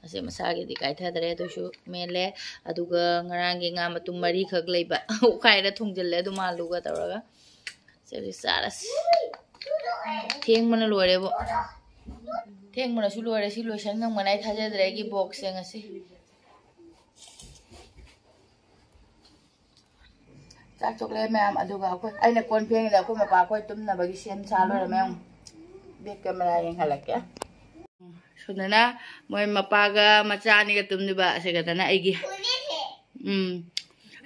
ꯑꯁꯤ ꯃꯁꯥꯒꯤꯗꯤ ꯀꯥꯏꯊꯗ꯭ꯔꯦ꯫ ꯑꯗꯨꯁꯨ ꯃꯦꯠꯂꯦ꯫ ꯑꯗꯨꯒ ꯉꯔꯥꯡꯒꯤ ꯉꯥ ꯃꯇꯨꯝ ꯃꯔꯤꯈꯛ ꯂꯩꯕ ꯑꯣꯠꯈꯥꯏꯔ ꯊꯣꯡꯖꯤꯜꯂꯦ ꯑꯗꯨꯝ ꯑꯥꯂꯨꯒ ꯇꯧꯔꯒ꯫ ꯁꯦ, ꯍꯧꯖꯤꯛ ꯆꯥꯔꯁꯤ꯫ ꯊꯦꯡꯕꯅ ꯂꯣꯏꯔꯦꯕꯣ꯫ ꯊꯦꯡꯕꯅꯁꯨ ꯂꯣꯏꯔꯦ꯫ ꯁꯤ ꯂꯣꯏꯁꯟ ꯉꯝꯒꯅꯤ ꯑꯩ ꯊꯥꯖꯗ꯭ꯔꯦ ꯑꯩꯒꯤ ꯕꯣꯛꯁꯁꯦ ꯉꯁꯤ꯫ ꯆꯥꯛ ꯆꯣꯛꯂꯦ ꯃꯌꯥꯝ꯫ ꯑꯗꯨꯒ ꯑꯩꯈꯣꯏ, ꯑꯩꯅ ꯀꯣꯟ ꯐꯦꯡꯉꯤꯗ ꯑꯩꯈꯣꯏ ꯃꯄꯥ ꯑꯩꯈꯣꯏ ꯇꯨꯝꯅꯕꯒꯤ ꯁꯦꯝ ꯁꯥ ꯂꯣꯏꯔꯦ ꯃꯌꯥꯝ꯫ Bag camera ꯌꯦꯡꯍꯜꯂꯛꯀꯦ꯫ ꯁꯣꯝꯗꯅ ꯃꯣꯏ ꯃꯄꯥꯒ ꯃꯆꯥ ꯑꯅꯤꯒ ꯇꯨꯝꯗꯣꯏꯕ꯫ ꯑꯁꯤꯒꯗꯅ ꯑꯩꯒꯤ꯫ ꯎꯝ꯫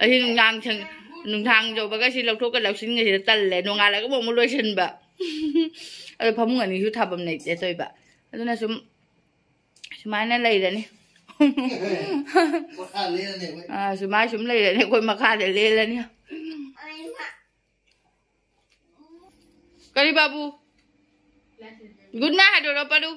ꯑꯁꯤ ꯅꯨꯡꯗꯥꯡ ꯁꯪ-, ꯅꯨꯡꯗꯥꯡ ꯌꯧꯕꯒ ꯁꯤ ꯂꯧꯊꯣꯛꯀ ꯂꯧꯁꯤꯟꯒꯁꯤꯗ ꯇꯜꯂꯦ꯫ ꯅꯣꯡꯉꯥꯜꯂꯒ ꯑꯃꯨꯛ, ꯑꯃꯨꯛ ꯂꯣꯏꯁꯤꯟꯕ꯫ ꯑꯗꯣ ꯐꯃꯨꯡ ꯑꯅꯤꯁꯨ ꯊꯥꯐꯝ ꯂꯩꯇꯦ ꯇꯧꯏꯕ꯫ ꯑꯗꯨꯅ ꯁꯨꯝ ꯁꯨꯃꯥꯏꯅ ꯂꯩꯔꯅꯤ꯫ ꯑꯥ, ꯁꯨꯃꯥꯏ ꯁꯨꯝ ꯂꯩꯔꯅꯤ꯫ ꯑꯩꯈꯣꯏ ꯃꯈꯥꯗ ꯂꯦꯜꯂꯅꯤ꯫ ꯀꯔꯤ ꯕꯥꯕꯨ? Good night ꯍꯥꯏꯗꯣꯔꯣ, ꯄꯥꯔꯨ?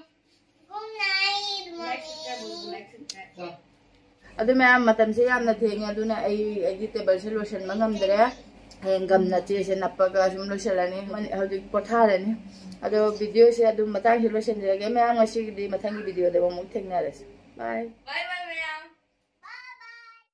ꯑꯗꯨ ꯃꯌꯥꯝ, ꯃꯇꯝꯁꯦ ꯌꯥꯝꯅ ꯊꯦꯡꯉꯦ, ꯑꯗꯨꯅ ꯑꯩ ꯑꯩꯒꯤ ꯇꯦꯕꯜꯁꯦ ꯂꯣꯏꯁꯤꯟꯕ ꯉꯝꯗ꯭ꯔꯦ꯫ ꯍꯌꯦꯡ ꯒꯝꯅ ꯆꯦꯁꯦ ꯅꯞꯄꯒ ꯁꯨꯝ ꯂꯣꯏꯁꯤꯜꯂꯅꯤ꯫ ꯃꯅꯤ-, ꯍꯧꯖꯤꯛ ꯄꯣꯊꯥꯔꯅꯤ꯫ ꯑꯗꯣ ꯚꯤꯗꯤꯑꯣꯁꯦ ꯑꯗꯨꯝ ꯃꯇꯥꯡꯁꯤ ꯂꯣꯏꯁꯤꯟꯖꯔꯒꯦ꯫ ꯃꯌꯥꯝ ꯉꯁꯤꯒꯤꯗꯤ ꯃꯊꯪꯒꯤ ꯚꯤꯗꯤꯑꯣꯗ ꯑꯃꯨꯛ ꯊꯦꯡꯅꯔꯁꯤ꯫ ꯕꯥꯏ꯫